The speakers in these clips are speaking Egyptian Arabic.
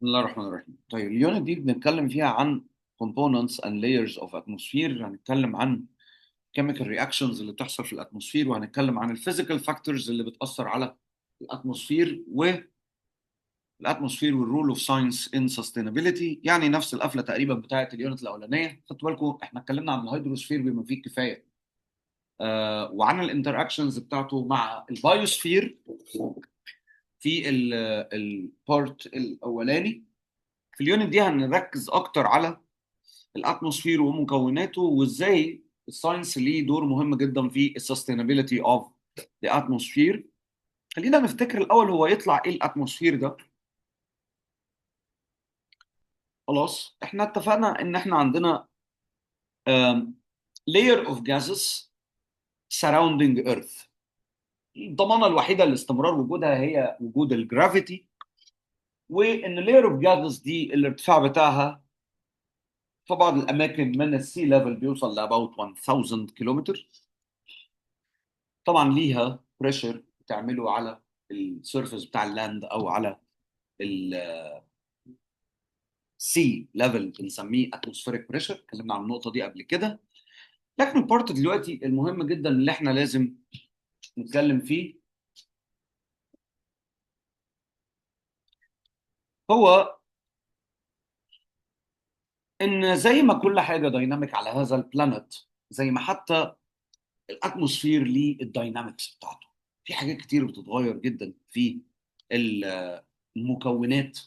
بسم الله الرحمن الرحيم. طيب ال unit دي بنتكلم فيها عن components and layers of atmosphere. هنتكلم عن chemical reactions اللي بتحصل في ال atmosphere، وهنتكلم عن ال physical factors اللي بتأثر على ال atmosphere، وال atmosphere وال role of science in sustainability. يعني نفس القفله تقريبا بتاعه ال unit الاولانية. خدتوا بالكم احنا اتكلمنا عن ال hydrosphere بما فيه الكفاية، وعن ال interactions بتاعته مع ال biosphere في ال part الاولاني. في ال unit دي هنركز اكتر على ال atmosphere ومكوناته، وازاي ال science ليه دور مهم جدا في ال sustainability of the atmosphere. خلينا نفتكر الاول هو يطلع ايه ال atmosphere ده. خلاص احنا اتفقنا ان احنا عندنا layer of gases surrounding earth. الضمانة الوحيدة لاستمرار وجودها هي وجود ال gravity، وان layer of gases دي الارتفاع بتاعها في بعض الاماكن من ال sea level بيوصل ل about 1000 كيلومتر. طبعا ليها pressure بتعمله على ال surface بتاع ال land او على ال sea level، بنسميه atmospheric pressure. اتكلمنا عن النقطة دي قبل كده. لكن ال part دلوقتي المهم جدا اللي احنا لازم نتكلم فيه هو ان زي ما كل حاجة dynamic على هذا ال planet، زي ما حتى ال atmosphere ليه ال dynamics بتاعته، في حاجات كتير بتتغير جدا في المكونات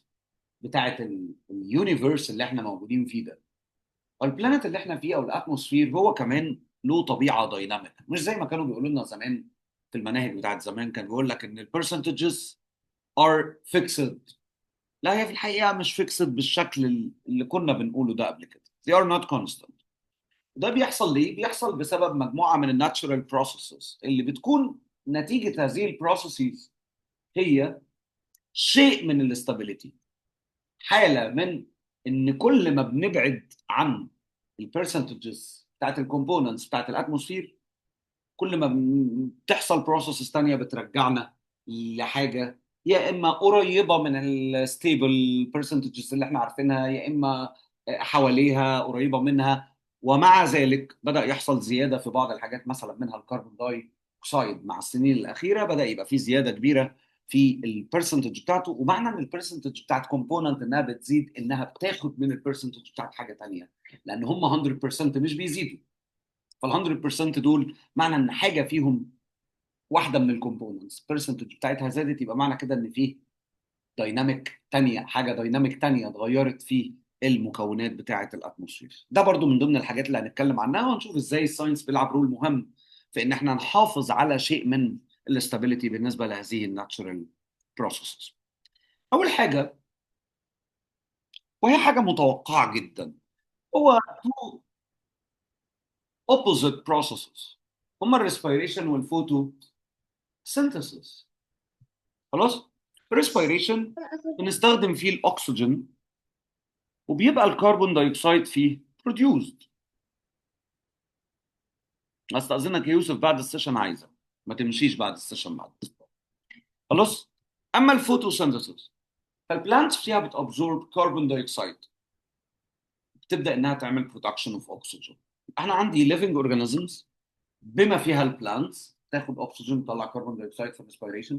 بتاعه ال universe اللي احنا موجودين فيه ده. ال planet اللي احنا فيه او ال atmosphere هو كمان له طبيعة dynamic، مش زي ما كانوا بيقولوا لنا زمان في المناهج بتاعت زمان، كان بيقول لك ان ال percentages are fixed. لا، هي في الحقيقة مش fixed بالشكل اللي كنا بنقوله ده قبل كده. They are not constant. ده بيحصل ليه؟ بيحصل بسبب مجموعة من ال natural processes اللي بتكون نتيجة هذه ال processes هي شيء من ال stability، حاله من ان كل ما بنبعد عن ال percentages بتاعت ال components بتاعت ال atmosphere، كل ما بتحصل processes ثانية بترجعنا لحاجة يا اما قريبه من ال stable percentages اللي احنا عارفينها، يا اما حواليها قريبه منها. ومع ذلك بدا يحصل زيادة في بعض الحاجات، مثلا منها ال carbon dioxide مع السنين الاخيرة بدا يبقى في زيادة كبيرة في ال percentage بتاعته. ومعنى ان ال percentage بتاعت component انها بتزيد، انها بتاخد من ال percentage بتاعت حاجة ثانية، لان هم 100% مش بيزيدوا. فال 100% دول معنى ان حاجة فيهم، واحدة من ال components percentage بتاعتها زادت، يبقى معنى كده ان فيه dynamic ثانية، حاجة dynamic ثانية اتغيرت في المكونات بتاعه ال atmosphere. ده برضو من ضمن الحاجات اللي هنتكلم عنها، ونشوف ازاي ال science بيلعب role مهم في ان احنا نحافظ على شيء من ال stability بالنسبة لهذه ال natural processes. اول حاجة، وهي حاجة متوقعه جدا، هو two opposite processes، هما ال respiration وال photosynthesis. خلاص، ال respiration بنستخدم فيه الاكسجين، وبيبقى ال carbon dioxide فيه produced. استاذنك يا يوسف بعد ال session، عايزك ما تمشيش بعد ال session بعد. خلاص. اما ال photosynthesis فال plants فيها بت absorb carbon dioxide، بتبدا انها تعمل production of oxygen. انا عندي living organisms بما فيها ال plants تاخد اكسجين تطلع carbon dioxide في ال respiration.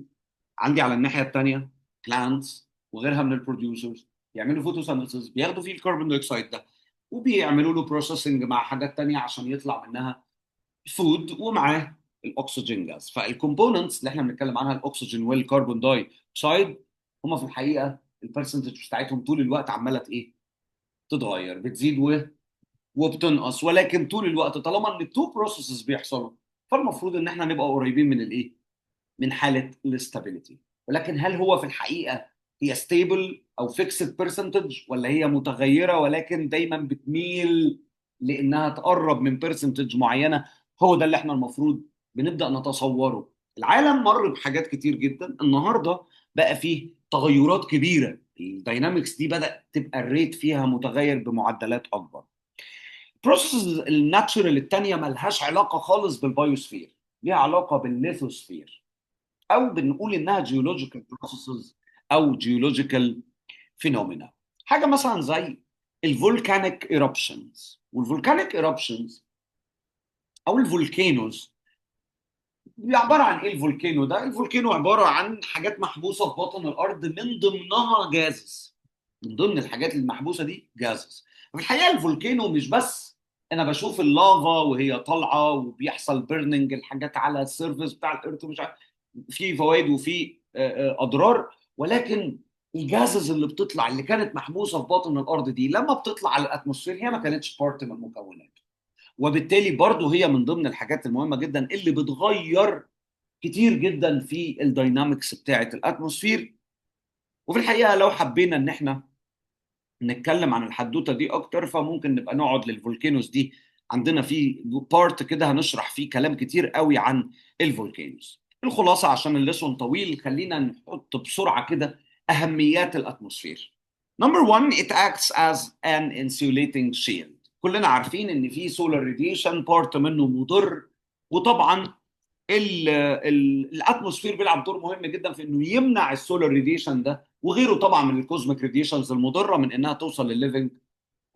عندي على الناحية الثانية plants وغيرها من ال producers يعملوا photosynthesis، بياخدوا فيه ال carbon dioxide ده وبيعملوا له processing مع حاجات ثانية عشان يطلع منها food ومعاه ال oxygen gas. فال components اللي احنا بنتكلم عنها الاكسجين وال carbon dioxide هم في الحقيقة ال percentage بتاعتهم طول الوقت عماله ايه؟ تتغير، بتزيد وبتنقص، ولكن طول الوقت طالما ان ال two processes بيحصلوا فالمفروض ان احنا نبقى قريبين من الايه؟ من حاله ال stability. ولكن هل هو في الحقيقة هي stable او fixed percentage، ولا هي متغيرة ولكن دايما بتميل لانها تقرب من percentage معينة؟ هو ده اللي احنا المفروض بنبدا نتصوره. العالم مر بحاجات كتير جدا، النهارده بقى فيه تغيرات كبيرة، ال dynamics دي بدا تبقى ال rate فيها متغير بمعدلات اكبر. processes ال natural الثانية ملهاش علاقة خالص بال biosphere، ليها علاقة بالليثوسفير، او بنقول انها geological processes او geological phenomena. حاجة مثلا زي ال volcanic eruptions، وال volcanic eruptions او ال volcanoes عبارة عن ايه ال volcano ده؟ ال volcano عبارة عن حاجات محبوسة في بطن الارض، من ضمنها gases. من ضمن الحاجات المحبوسه دي gases. في الحقيقة ال volcano مش بس انا بشوف اللافا وهي طالعه وبيحصل burning الحاجات على ال surface بتاع ال earth، مش عارف في فوائد وفي اضرار، ولكن ال gases اللي بتطلع اللي كانت محبوسة في باطن الارض دي لما بتطلع على ال atmosphere هي ما كانتش part من المكونات، وبالتالي برضو هي من ضمن الحاجات المهمة جدا اللي بتغير كتير جدا في ال dynamics بتاعه ال atmosphere. وفي الحقيقة لو حبينا ان احنا نتكلم عن الحدوتة دي اكتر فممكن نبقى نقعد لل volcanoes دي، عندنا في part كده هنشرح فيه كلام كتير قوي عن ال volcanoes. الخلاصة عشان ال lesson طويل خلينا نحط بسرعة كده اهميات ال atmosphere. Number 1، it acts as an insulating shield. كلنا عارفين ان في solar radiation part منه مضر، وطبعا ال atmosphere بيلعب دور مهم جدا في انه يمنع ال solar radiation ده وغيره طبعا من ال cosmic radiations المضرة من انها توصل للل living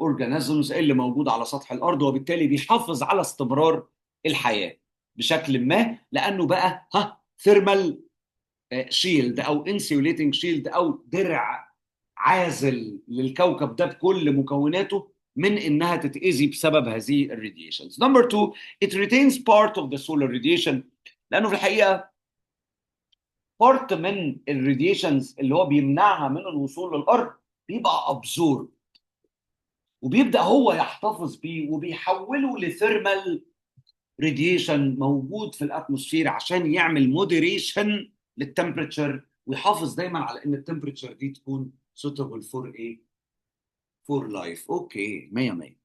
organisms اللي موجودة على سطح الارض، وبالتالي بيحافظ على استمرار الحياة بشكل ما، لانه بقى thermal shield او insulating shield او درع عازل للكوكب ده بكل مكوناته من انها تتاذي بسبب هذه ال radiations. Number 2، it retains part of the solar radiation، لانه في الحقيقة part من ال radiations اللي هو بيمنعها من الوصول للارض بيبقى absorbed، وبيبدا هو يحتفظ بيه وبيحوله ل thermal radiation موجود في ال atmosphere عشان يعمل moderation لل temperature ويحافظ دايما على ان ال temperature دي تكون suitable for ايه؟ for life. okay، 100 100.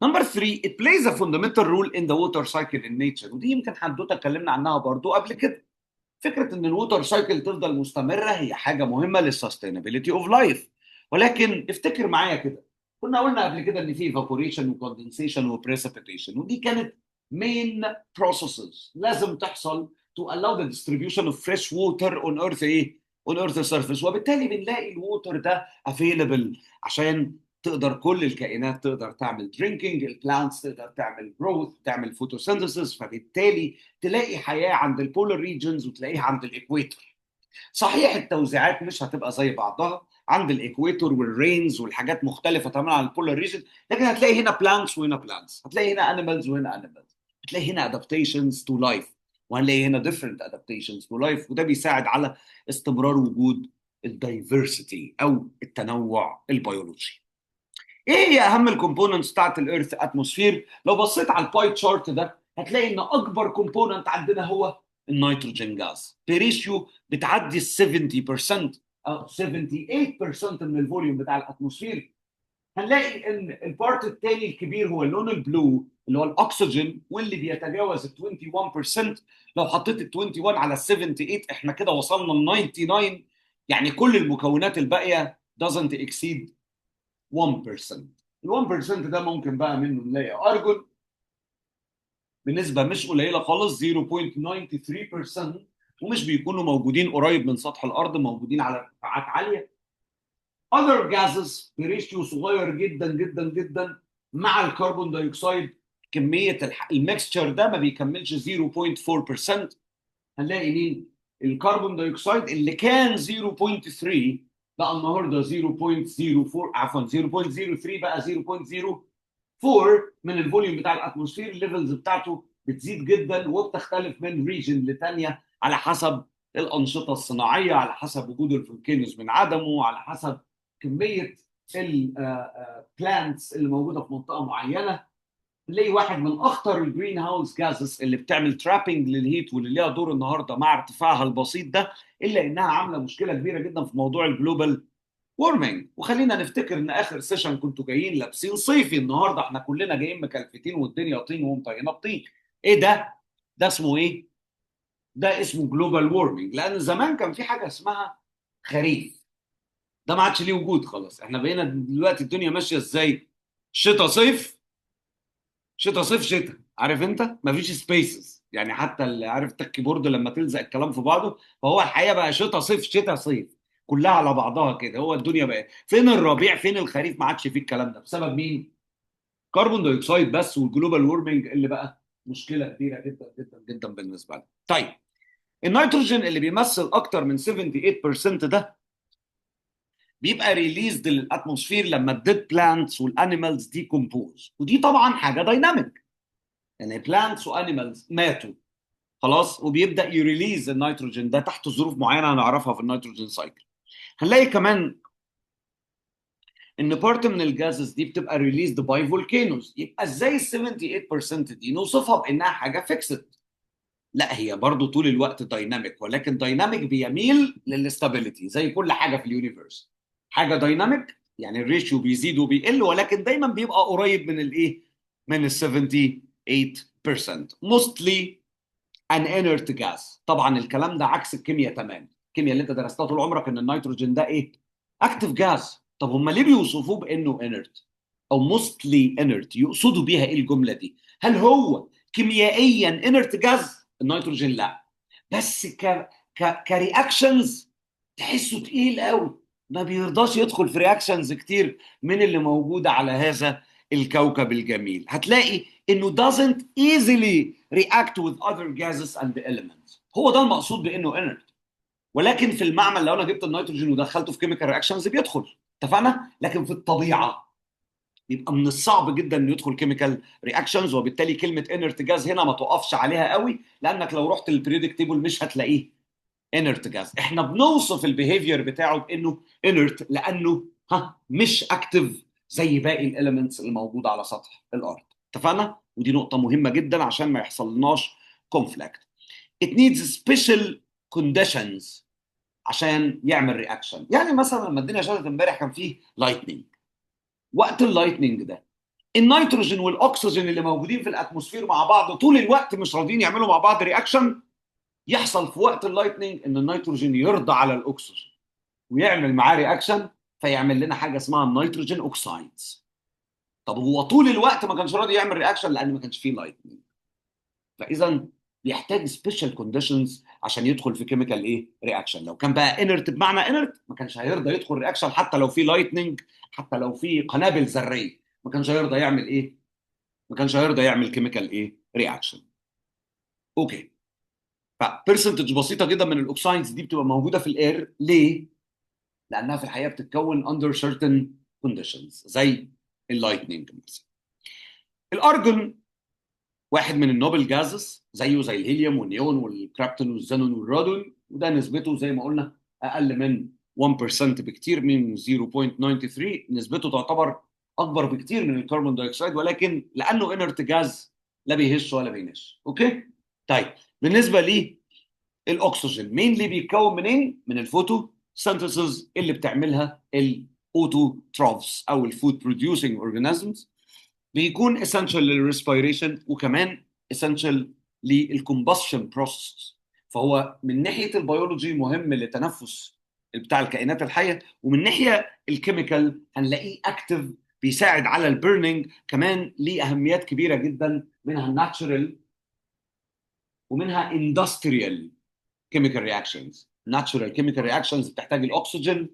Number 3، it plays a fundamental role in the water cycle in nature. ودي يمكن حدوتة اتكلمنا عنها برضو قبل كده. فكرة ان ال water cycle تفضل مستمرة هي حاجة مهمة لل sustainability of life، ولكن افتكر معايا كده كنا قلنا قبل كده ان في evaporation و condensation و precipitation، ودي كانت main processes لازم تحصل to allow the distribution of fresh water on earth ايه؟ on earth surface، وبالتالي بنلاقي ال water ده available عشان تقدر كل الكائنات تقدر تعمل drinking، ال plants تقدر تعمل growth، تعمل photosynthesis، فبالتالي تلاقي حياة عند ال polar regions وتلاقيها عند ال equator. صحيح التوزيعات مش هتبقى زي بعضها عند ال equator وال rains والحاجات مختلفة تماما عن ال polar region، لكن هتلاقي هنا plants وهنا plants، هتلاقي هنا animals وهنا animals، هتلاقي هنا adaptations to life وهنلاقي هنا different adaptations to life، وده بيساعد على استمرار وجود ال diversity او التنوع البيولوجي. ايه هي اهم ال components بتاعت ال earth atmosphere؟ لو بصيت على ال pie chart ده هتلاقي ان اكبر component عندنا هو ال nitrogen gas ب ratio بتعدي ال 70% او 78% من ال volume بتاع ال atmosphere. هنلاقي ان ال part الثاني الكبير هو اللون ال blue اللي هو الاكسجين، واللي بيتجاوز ال 21%. لو حطيت ال 21 على ال 78 احنا كده وصلنا ل 99، يعني كل المكونات الباقية doesn't exceed 1%. ال 1% ده ممكن بقى منه نلاقي ارجون بنسبة مش قليله خالص 0.93%، ومش بيكونوا موجودين قريب من سطح الارض، موجودين على ارتفاعات عالية. other gases ب ratio صغير جدا جدا جدا مع ال carbon dioxide، كمية ال mixture ده ما بيكملش 0.4%. هنلاقي مين؟ ال carbon dioxide اللي كان 0.3 بقى النهارده 0.04، عفوا 0.03 بقى 0.04 من ال volume بتاع ال atmosphere. ال levels بتاعته بتزيد جدا وبتختلف من region لتانيه على حسب الانشطة الصناعيه، على حسب وجود ال volcanoes من عدمه، على حسب كمية ال plants اللي موجودة في منطقة معينة. نلاقي واحد من اخطر ال greenhouse gases اللي بتعمل trapping لل heat واللي ليها دور النهارده مع ارتفاعها البسيط ده، الا انها عامله مشكلة كبيرة جدا في موضوع ال global warming. وخلينا نفتكر ان اخر session كنتوا جايين لابسين صيفي، النهارده احنا كلنا جايين مكلفتين والدنيا طين ومطينه بطين. ايه ده؟ ده اسمه ايه؟ ده اسمه global warming. لان زمان كان في حاجة اسمها خريف، ده ما عادش ليه وجود خلاص. احنا بقينا دلوقتي الدنيا ماشية ازاي؟ شتاء صيف شتاء صيف شتاء، عارف انت؟ مفيش spaces، يعني حتى اللي عارف انت ال keyboard لما تلزق الكلام في بعضه، فهو الحقيقة بقى شتاء صيف شتاء صيف. كلها على بعضها كده. هو الدنيا بقى فين الربيع فين الخريف؟ ما عادش فيه الكلام ده. بسبب مين؟ carbon dioxide بس، وال global warming اللي بقى مشكلة كبيرة جدا جدا جدا بالنسبة لنا. طيب، النيتروجين اللي بيمثل اكتر من 78% ده بيبقى released لل atmosphere لما ال dead plants وال animals decompose، ودي طبعا حاجة dynamic، يعني plants و animals ماتوا خلاص وبيبدا ي release النيتروجين ده تحت ظروف معينة هنعرفها في ال nitrogen cycle. هنلاقي كمان ان part من ال gases دي بتبقى released by volcanoes. يبقى ازاي ال 78% دي نوصفها بانها حاجة fixed؟ لا، هي برضو طول الوقت dynamic، ولكن dynamic بيميل لل stability زي كل حاجة في ال universe. حاجة dynamic يعني ال ratio بيزيد وبيقل، ولكن دايما بيبقى قريب من الايه؟ من ال 78%. mostly an inert gas. طبعا الكلام ده عكس الكيمياء تمام. الكيمياء اللي انت درستها طول عمرك ان النيتروجين ده ايه؟ active gas. طب هم ليه بيوصفوه بانه inert او mostly inert؟ يقصدوا بيها ايه الجملة دي؟ هل هو كيميائيا inert gas النيتروجين؟ لا، بس ك reactions تحسه تقيل قوي، ما بيرضاش يدخل في reactions كتير من اللي موجودة على هذا الكوكب الجميل. هتلاقي انه doesn't easily react with other gases and elements. هو ده المقصود بانه inert. ولكن في المعمل لو انا جبت النيتروجين ودخلته في chemical reactions بيدخل، اتفقنا؟ لكن في الطبيعة بيبقى من الصعب جدا انه يدخل chemical reactions، وبالتالي كلمة inert gas هنا ما تقفش عليها قوي، لانك لو رحت لل periodic table مش هتلاقيه inert gas. احنا بنوصف ال behavior بتاعه بانه inert لانه ها مش active زي باقي ال elements اللي موجودة على سطح الارض، اتفقنا؟ ودي نقطة مهمة جدا عشان ما يحصلناش conflict. it needs special conditions عشان يعمل reaction. يعني مثلا لما الدنيا شتت امبارح كان فيه lightning، وقت ال lightning ده النيتروجين والاكسجين اللي موجودين في ال atmosphere مع بعض طول الوقت مش راضيين يعملوا مع بعض reaction. يحصل في وقت ال lightning ان النيتروجين يرضى على الاكسجين ويعمل معاه reaction، فيعمل لنا حاجة اسمها ال nitrogen oxides. طب هو طول الوقت ما كانش راضي يعمل reaction لان ما كانش فيه lightning. فاذا بيحتاج special conditions عشان يدخل في chemical ايه؟ reaction. لو كان بقى inert بمعنى inert ما كانش هيرضى يدخل reaction حتى لو في lightning، حتى لو في قنابل ذرية ما كانش هيرضى يعمل ايه؟ ما كانش هيرضى يعمل chemical ايه؟ reaction. okay، ف percentage بسيطة جدا من ال oxides دي بتبقى موجودة في ال air. ليه؟ لانها في الحقيقة بتتكون under certain conditions زي ال lightning مثلا. الارجون واحد من ال noble gases، زيه زي الهيليوم والنيون والكريبتون والزينون والرادون، وده نسبته زي ما قلنا اقل من 1% بكتير، من 0.93. نسبته تعتبر اكبر بكتير من ال carbon dioxide، ولكن لانه inert gas لا بيهش ولا بينش. okay، طيب بالنسبة لي الاكسجين mainly بيتكون منين؟ من ال photosynthesis اللي بتعملها ال autotrophs او ال food producing organisms. بيكون essential لل respiration وكمان essential لل combustion process. فهو من ناحية البيولوجي مهم لتنفس بتاع الكائنات الحيه، ومن ناحية ال chemical هنلاقيه active بيساعد على ال burning. كمان ليه اهميات كبيرة جدا، منها ال natural ومنها industrial chemical reactions. natural chemical reactions بتحتاج الاكسجين،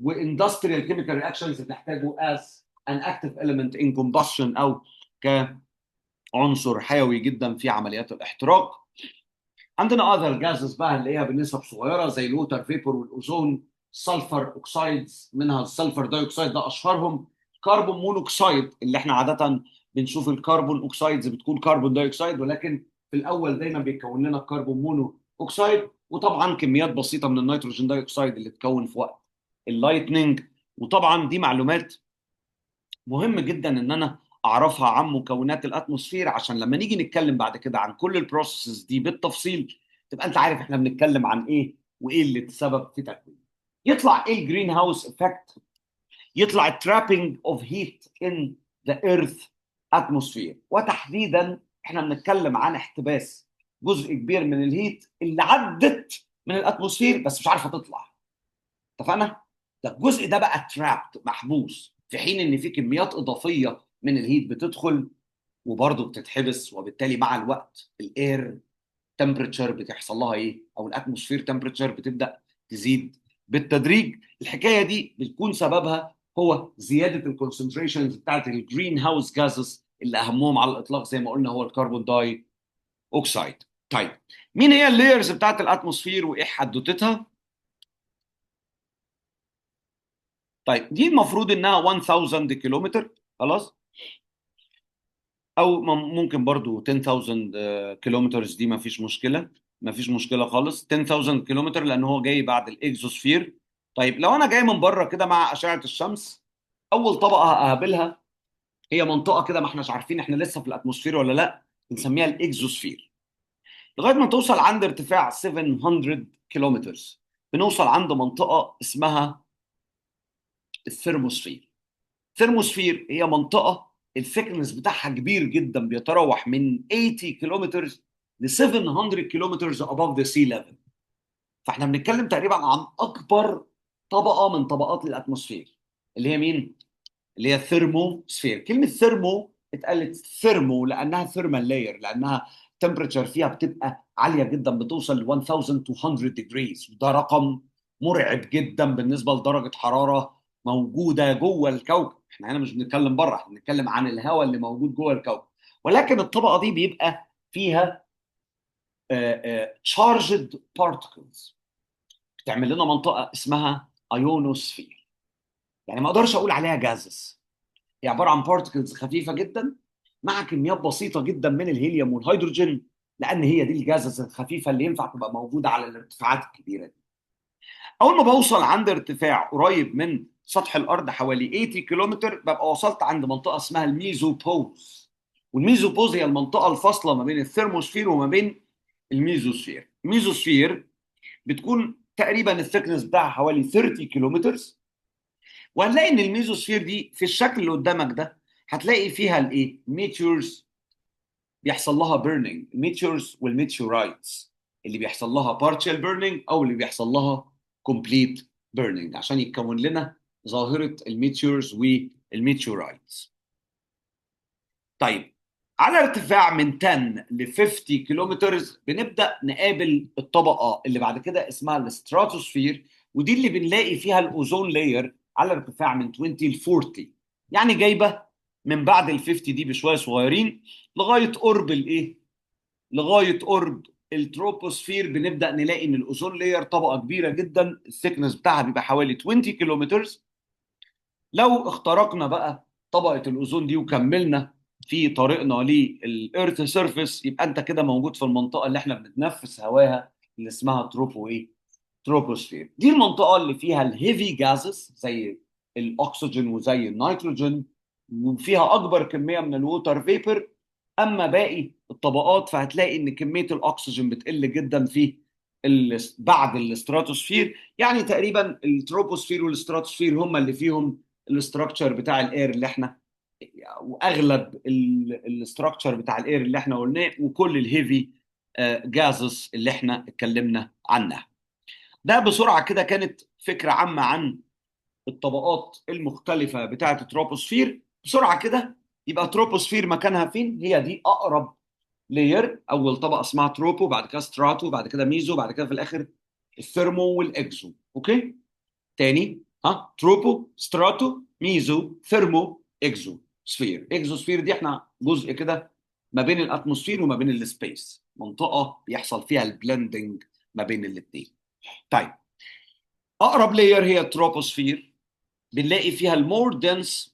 و industrial chemical reactions بتحتاجه as an active element in combustion او كعنصر حيوي جدا في عمليات الاحتراق. عندنا other gases بقى هنلاقيها بنسب صغيرة زي ال water vapor والاوزون، sulfur oxides منها ال sulfur dioxide ده اشهرهم، carbon monoxide اللي احنا عادة بنشوف ال carbon oxides بتكون carbon dioxide، ولكن في الاول دايما بيتكون لنا ال carbon monoxide، وطبعا كميات بسيطة من ال nitrogen dioxide اللي تكون في وقت ال lightning. وطبعا دي معلومات مهم جدا ان انا اعرفها عن مكونات ال atmosphere، عشان لما نيجي نتكلم بعد كده عن كل ال processes دي بالتفصيل تبقى انت عارف احنا بنتكلم عن ايه وايه اللي تسبب في تكوين. يطلع ايه ال greenhouse effect؟ يطلع trapping of heat in the earth atmosphere، وتحديدا احنا بنتكلم عن احتباس جزء كبير من ال heat اللي عدت من ال atmosphere بس مش عارفه تطلع، اتفقنا؟ ده الجزء ده بقى trapped محبوس، في حين ان في كميات اضافية من ال heat بتدخل وبرضه بتتحبس، وبالتالي مع الوقت ال air temperature بتحصل لها ايه؟ او ال atmosphere temperature بتبدا تزيد بالتدريج. الحكاية دي بتكون سببها هو زيادة ال concentrations بتاعت ال greenhouse gases، اللي اهمهم على الاطلاق زي ما قلنا هو ال carbon dioxide. طيب مين هي ال layers بتاعت ال atmosphere وايه حدوتتها؟ طيب دي المفروض انها 1000 كيلومتر، خلاص، او ممكن برضو 10000 كيلومتر، دي ما فيش مشكلة، ما فيش مشكلة خالص. 10000 كيلومتر لان هو جاي بعد الاكزوسفير. طيب لو انا جاي من بره كده مع اشعه الشمس، اول طبقه هقابلها هي منطقة كده ما احناش عارفين احنا لسه في ال atmosphere ولا لا، بنسميها الاكزوسفير، لغاية ما توصل عند ارتفاع 700 كيلومتر بنوصل عند منطقة اسمها ال thermosphere. ال thermosphere هي منطقة ال thickness بتاعها كبير جدا، بيتراوح من 80 كيلومتر ل 700 كيلومتر above the sea level. فاحنا بنتكلم تقريبا عن اكبر طبقه من طبقات ال atmosphere، اللي هي مين؟ اللي هي ال thermosphere. كلمة thermo اتقالت thermo لانها thermal layer، لانها temperature فيها بتبقى عالية جدا، بتوصل ل 1200 degrees، وده رقم مرعب جدا بالنسبة لدرجة حرارة موجودة جوه الكوكب. احنا هنا مش بنتكلم بره، احنا بنتكلم عن الهواء اللي موجود جوه الكوكب. ولكن الطبقة دي بيبقى فيها charged particles، بتعمل لنا منطقة اسمها ايونوسفير. يعني ما اقدرش اقول عليها gases، هي عبارة عن particles خفيفة جدا مع كميات بسيطة جدا من الهيليوم والهيدروجين، لان هي دي ال gases الخفيفة اللي ينفع تبقى موجودة على الارتفاعات الكبيرة دي. اول ما بوصل عند ارتفاع قريب من سطح الارض حوالي 80 كيلومتر، ببقى وصلت عند منطقة اسمها ال mesopause. وال mesopause هي المنطقة الفاصلة ما بين ال thermosphere وما بين ال mesosphere. ال mesosphere بتكون تقريبا ال thickness بتاعها حوالي 30 كيلومتر، وهنلاقي ان الميزوسفير دي في الشكل اللي قدامك ده هتلاقي فيها الايه؟ meteors بيحصل لها burning، ال meteors وال meteorites اللي بيحصل لها partial burning او اللي بيحصل لها complete burning عشان يتكون لنا ظاهره ال meteors وال meteorites. طيب على ارتفاع من 10 ل 50 كيلومتر بنبدا نقابل الطبقة اللي بعد كده اسمها الستراتوسفير، ودي اللي بنلاقي فيها ال ozone layer على ارتفاع من 20 ل 40، يعني جايبه من بعد ال 50 دي بشوية صغيرين لغاية قرب الايه؟ لغاية قرب التروبوسفير. بنبدا نلاقي ان ال ozone layer طبقه كبيرة جدا، ال thickness بتاعها بيبقى حوالي 20 كيلومتر. لو اخترقنا بقى طبقه الاوزون دي وكملنا في طريقنا لل earth surface، يبقى انت كده موجود في المنطقة اللي احنا بنتنفس هواها اللي اسمها tropo ايه؟ تروبوسفير. دي المنطقة اللي فيها ال heavy gases زي الاكسجين وزي النيتروجين، وفيها اكبر كمية من ال water vapor. اما باقي الطبقات فهتلاقي ان كمية الاكسجين بتقل جدا في بعد الستراتوسفير. يعني تقريبا ال troposphere وال stratosphere هم اللي فيهم ال structure بتاع ال air اللي احنا، واغلب ال structure بتاع ال air اللي احنا قلناه، وكل ال heavy gases اللي احنا اتكلمنا عنها. ده بسرعة كده كانت فكرة عامة عن الطبقات المختلفة بتاعه التروبوسفير. بسرعة كده يبقى تروبوسفير مكانها فين؟ هي دي اقرب layer، اول طبقه اسمها tropo، بعد كده strato، بعد كده meso، بعد كده في الاخر ال thermo وال exo. okay؟ تاني، ها، tropo، strato، meso، thermo، exo sphere. exosphere دي احنا جزء كده ما بين ال atmosphere وما بين ال space، منطقة بيحصل فيها ال blending ما بين الاثنين. طيب اقرب layer هي التروبوسفير، بنلاقي فيها ال more dense،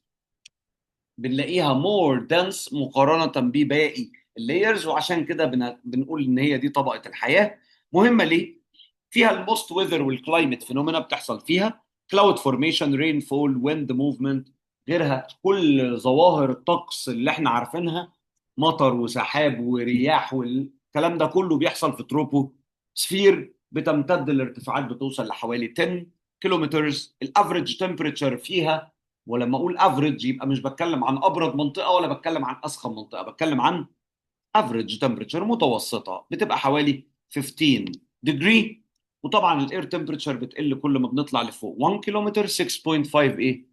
بنلاقيها more dense مقارنة بباقي ال layers، وعشان كده بنقول ان هي دي طبقه الحياة. مهمة ليه؟ فيها ال most weather وال climate phenomena بتحصل فيها، cloud formation، rainfall، wind movement، غيرها كل ظواهر الطقس اللي احنا عارفينها، مطر وسحاب ورياح والكلام ده كله بيحصل في تروبو سفير. بتمتد الارتفاعات بتوصل لحوالي 10 كيلومتر. ال average temperature فيها، ولما اقول average يبقى مش بتكلم عن ابرد منطقة ولا بتكلم عن اسخن منطقة، بتكلم عن average temperature متوسطه بتبقى حوالي 15 degree. وطبعا ال air temperature بتقل كل ما بنطلع لفوق 1 كيلومتر 6.5 ايه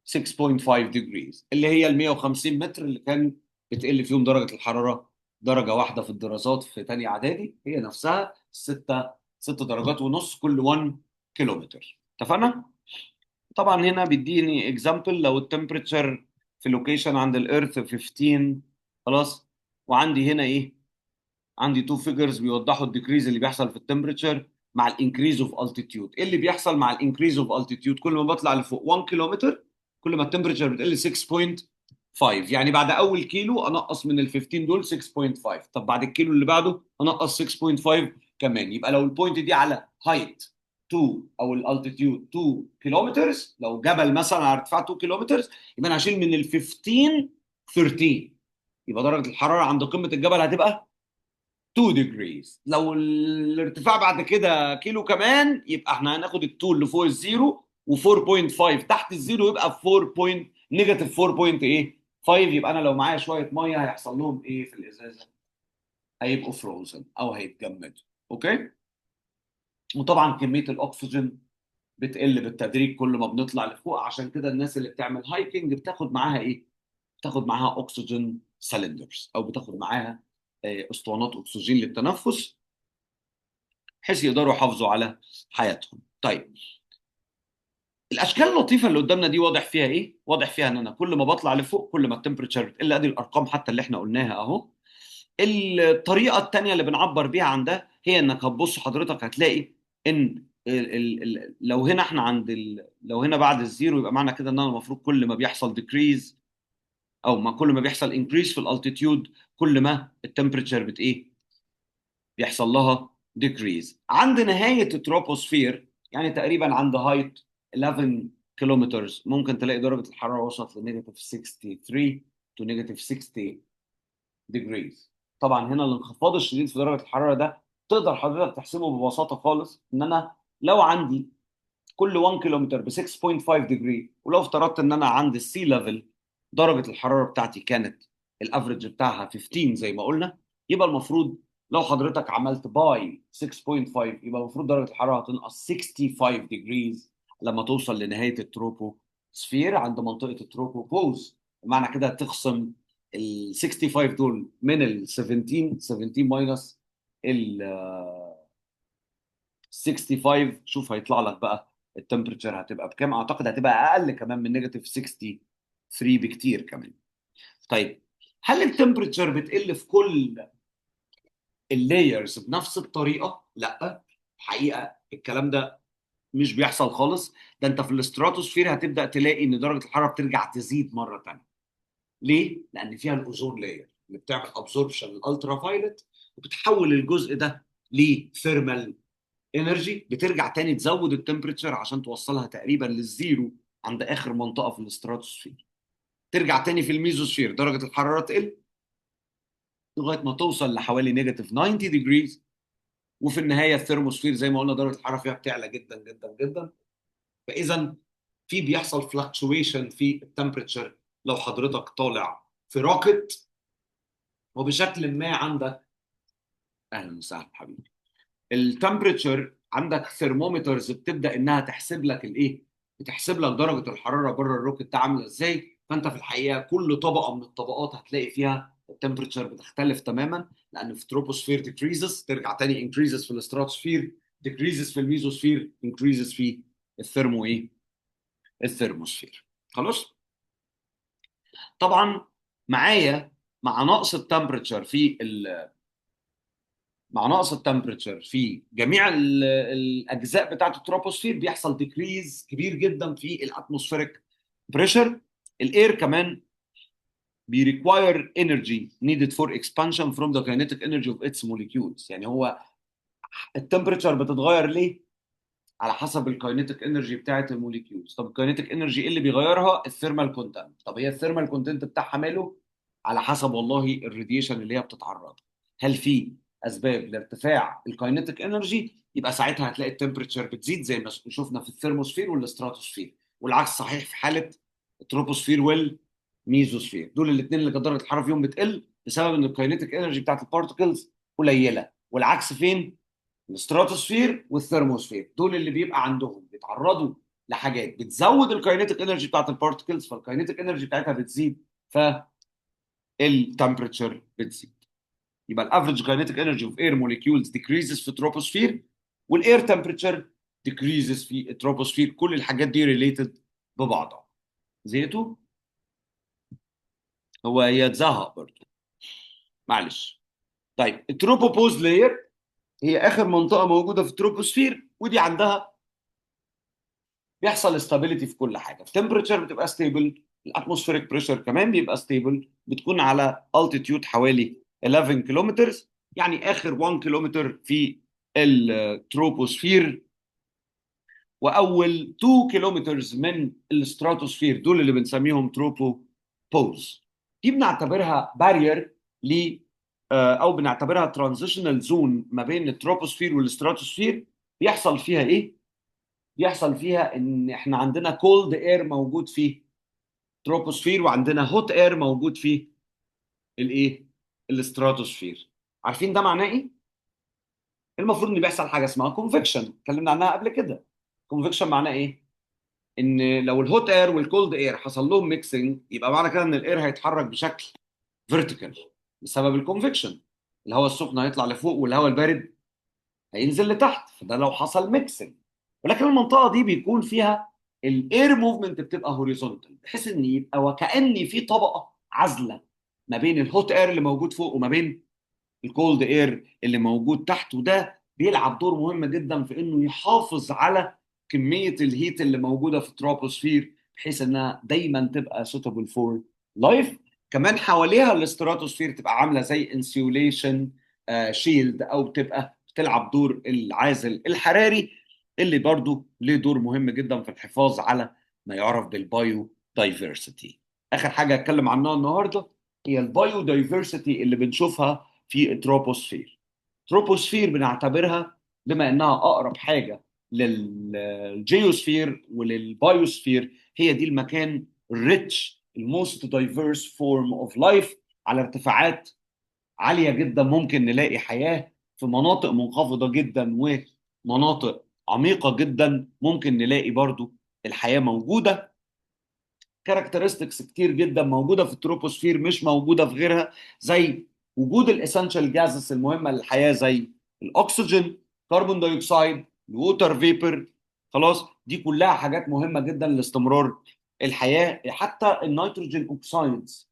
6.5 degrees، اللي هي ال 150 متر اللي كان بتقل فيهم درجه الحرارة درجه واحدة في الدراسات في ثانية اعدادي، هي نفسها 6 6 درجات ونص كل 1 كيلومتر. اتفقنا؟ طبعا هنا بيديني example، لو ال temperature في location عند ال earth 15، خلاص، وعندي هنا ايه؟ عندي two figures بيوضحوا ال decrease اللي بيحصل في ال temperature مع ال increase of altitude. ايه اللي بيحصل مع ال increase of altitude؟ كل ما بطلع لفوق 1 كيلومتر كل ما ال temperature بتقل 6.5. يعني بعد اول كيلو انقص من ال 15 دول 6.5. طب بعد الكيلو اللي بعده انقص 6.5 كمان. يبقى لو ال point دي على height 2 او ال altitude 2 كيلومتر، لو جبل مثلا على ارتفاع 2 كيلومتر، يبقى انا هشيل من ال 15 13، يبقى درجه الحرارة عند قمة الجبل هتبقى 2 degrees. لو الارتفاع بعد كده كيلو كمان، يبقى احنا هناخد ال 2 اللي فوق ال zero و4.5 تحت ال zero، يبقى 4 point negative 4 point ايه 5. يبقى انا لو معايا شوية مية هيحصل لهم ايه في الازازه؟ هيبقوا frozen او هيتجمدوا، okay؟ وطبعا كمية الاكسجين بتقل بالتدريج كل ما بنطلع لفوق، عشان كده الناس اللي بتعمل hiking بتاخد معاها ايه؟ بتاخد معاها oxygen cylinders او بتاخد معاها اسطوانات اكسجين للتنفس بحيث يقدروا يحافظوا على حياتهم. طيب، الاشكال اللطيفة اللي قدامنا دي واضح فيها ايه؟ واضح فيها ان انا كل ما بطلع لفوق كل ما ال temperature بتقل. ادي الارقام حتى اللي احنا قلناها اهو. الطريقة الثانية اللي بنعبر بيها عن ده هي انك هتبص حضرتك هتلاقي ان ال ال ال لو هنا احنا عند لو هنا بعد ال zero، يبقى معنى كده ان انا المفروض كل ما بيحصل decrease او ما كل ما بيحصل increase في ال altitude كل ما ال temperature بت ايه؟ بيحصل لها decrease. عند نهاية التروبوسفير، يعني تقريبا عند height 11 كيلومتر، ممكن تلاقي درجه الحرارة وصلت ل negative 63 to negative 60 degrees. طبعا هنا الانخفاض الشديد في درجه الحرارة ده تقدر حضرتك تحسبه ببساطة خالص، ان انا لو عندي كل 1 كيلومتر ب 6.5 degree، ولو افترضت ان انا عند ال sea level درجه الحرارة بتاعتي كانت ال average بتاعها 15 زي ما قلنا، يبقى المفروض لو حضرتك عملت by 6.5 يبقى المفروض درجه الحرارة هتنقص 65 degrees لما توصل لنهاية التروبوسفير عند منطقة ال tropopause. معنى كده تخصم ال 65 دول من ال 17، 17 minus ال 65، شوف هيطلع لك بقى ال temperature هتبقى بكام. اعتقد هتبقى اقل كمان من negative 63 بكتير كمان. طيب، هل ال temperature بتقل في كل ال layers بنفس الطريقة؟ لا، الحقيقة الكلام ده مش بيحصل خالص. ده انت في الاستراتوسفير هتبدا تلاقي ان درجه الحرارة بترجع تزيد مرة ثانيه. ليه؟ لان فيها ال ozone layer اللي بتعمل absorption لل ultraviolet وبتحول الجزء ده ل thermal energy، بترجع تاني تزود ال temperature عشان توصلها تقريبا لل zero عند اخر منطقة في الاستراتوسفير. ترجع تاني في الميزوسفير درجه الحرارة تقل لغاية ما توصل لحوالي negative 90 degrees. وفي النهاية ال thermosphere زي ما قلنا درجه الحرارة فيها بتعلى جدا جدا جدا. فاذا في بيحصل fluctuation في ال temperature. لو حضرتك طالع في rocket وبشكل ما عندك، اهلا وسهلا حبيبي، ال temperature عندك thermometers بتبدا انها تحسب لك الايه؟ بتحسب لك درجه الحرارة بره ال rocket ده عامله ازاي. فانت في الحقيقة كل طبقه من الطبقات هتلاقي فيها ال temperature بتختلف تماما، لان في troposphere decreases، ترجع تاني increases في ال stratosphere، decreases في ال mesosphere، increases في ال thermo ايه؟ ال thermosphere. خلاص؟ طبعا معايا مع نقص ال temperature في جميع الاجزاء بتاعه التروبوسفير بيحصل decrease كبير جدا في ال atmospheric pressure. ال air كمان بي require energy needed for expansion from the kinetic energy of its molecules. يعني هو ال temperature بتتغير ليه؟ على حسب ال kinetic energy بتاعه ال molecules. طب ال kinetic energy ايه اللي بيغيرها؟ ال thermal content. طب هي ال thermal content بتاعها ماله؟ على حسب والله ال radiation اللي هي بتتعرض. هل في اسباب لارتفاع ال kinetic energy؟ يبقى ساعتها هتلاقي ال temperature بتزيد زي ما شفنا في ال thermosphere وال stratosphere، والعكس صحيح في حاله ال troposphere وال mesosphere. دول الاثنين اللي درجه الحرارة فيهم بتقل بسبب ان ال kinetic energy بتاعت ال particles قليله. والعكس فين؟ ال stratosphere وال thermosphere، دول اللي بيبقى عندهم بيتعرضوا لحاجات بتزود ال kinetic energy بتاعت ال particles، فال kinetic energy بتاعتها بتزيد، فال temperature بتزيد. يبقى ال average kinetic energy of air molecules decreases في التروبوسفير. وال air temperature decreases في التروبوسفير. كل الحاجات دي related ببعضها. زهقتوا؟ هو يتزهق برضه، معلش. طيب، ال tropopause layer هي اخر منطقة موجودة في التروبوسفير، ودي عندها بيحصل stability في كل حاجه. ال temperature بتبقى stable، ال atmospheric pressure كمان بيبقى stable، بتكون على altitude حوالي 11 كيلومتر، يعني اخر 1 كيلومتر في التروبوسفير واول 2 كيلومتر من الستراتوسفير، دول اللي بنسميهم tropopause. دي بنعتبرها barrier ل او بنعتبرها transitional zone ما بين ال troposphere وال stratosphere. بيحصل فيها ايه؟ بيحصل فيها ان احنا عندنا cold air موجود في تروبوسفير وعندنا hot air موجود في الايه؟ الستراتوسفير. عارفين ده معناه ايه؟ المفروض ان بيحصل حاجة اسمها convection، اتكلمنا عنها قبل كده. convection معناه ايه؟ ان لو ال hot air وال cold air حصل لهم mixing، يبقى معنى كده ان ال air هيتحرك بشكل vertical بسبب ال convection. الهواء السخن هيطلع لفوق والهواء البارد هينزل لتحت، فده لو حصل mixing. ولكن المنطقة دي بيكون فيها ال air movement بتبقى horizontal، بحيث ان يبقى وكأن في طبقه عازله ما بين ال hot air اللي موجود فوق وما بين ال cold air اللي موجود تحت. وده بيلعب دور مهم جدا في انه يحافظ على كمية ال heat اللي موجودة في التروبوسفير، بحيث انها دايما تبقى suitable for life. كمان حواليها الاستراتوسفير تبقى عامله زي insulation shield، او بتبقى بتلعب دور العازل الحراري اللي برضو ليه دور مهم جدا في الحفاظ على ما يعرف بال biodiversity. اخر حاجة اتكلم عنها النهارده هي ال biodiversity اللي بنشوفها في ال troposphere. troposphere بنعتبرها بما انها اقرب حاجة لل geosphere ولل biosphere، هي دي المكان ال rich، ال most diverse form of life. على ارتفاعات عالية جدا ممكن نلاقي حياه، في مناطق منخفضة جدا ومناطق عميقة جدا ممكن نلاقي برضو الحياة موجوده. characteristics كتير جدا موجودة في التروبوسفير مش موجودة في غيرها، زي وجود ال essential gases المهمة للحياة زي الاكسجين، carbon dioxide، ال water vapor. خلاص، دي كلها حاجات مهمة جدا لاستمرار الحياه. حتى ال nitrogen oxides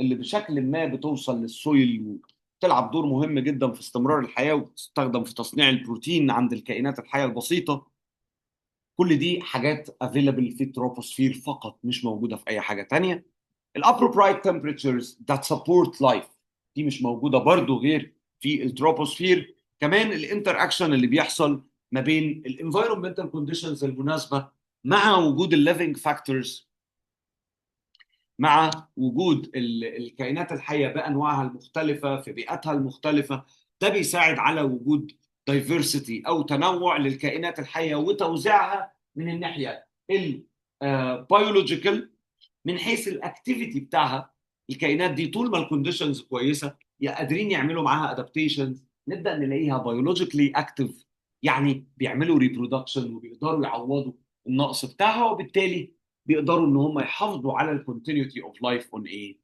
اللي بشكل ما بتوصل لل soil وتلعب دور مهم جدا في استمرار الحياة وتستخدم في تصنيع البروتين عند الكائنات الحية البسيطه. كل دي حاجات available في التروبوسفير فقط، مش موجودة في اي حاجة تانية. ال appropriate temperatures that support life دي مش موجودة برضو غير في التروبوسفير. كمان ال interaction اللي بيحصل ما بين ال environmental conditions المناسبة مع وجود ال living factors، مع وجود الكائنات الحية بانواعها المختلفة في بيئاتها المختلفه، ده بيساعد على وجود diversity او تنوع للكائنات الحية وتوزيعها من الناحية ال biological، من حيث ال activity بتاعها. الكائنات دي طول ما ال conditions كويسة يا قادرين يعملوا معاها adaptations، نبدا نلاقيها biologically active، يعني بيعملوا reproduction وبيقدروا يعوضوا النقص بتاعها، وبالتالي بيقدروا ان هم يحافظوا على ال continuity of life on ايه؟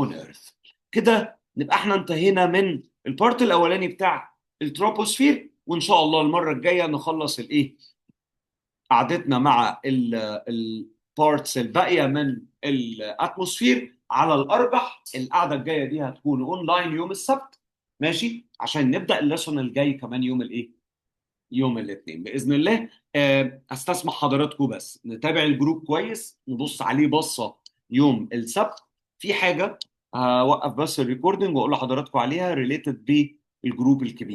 on earth. كده نبقى احنا انتهينا من ال part الاولاني بتاع التروبوسفير، وان شاء الله المرة الجاية نخلص الايه؟ قعدتنا مع ال parts الباقية من ال atmosphere. على الارجح القعدة الجاية دي هتكون اونلاين يوم السبت، ماشي؟ عشان نبدا ال lesson الجاي كمان يوم الايه؟ يوم الاثنين باذن الله. استسمح حضراتكم بس نتابع ال group كويس، نبص عليه بصة يوم السبت. في حاجة هوقف بس ال recording واقول لحضراتكم عليها related بال group الكبير.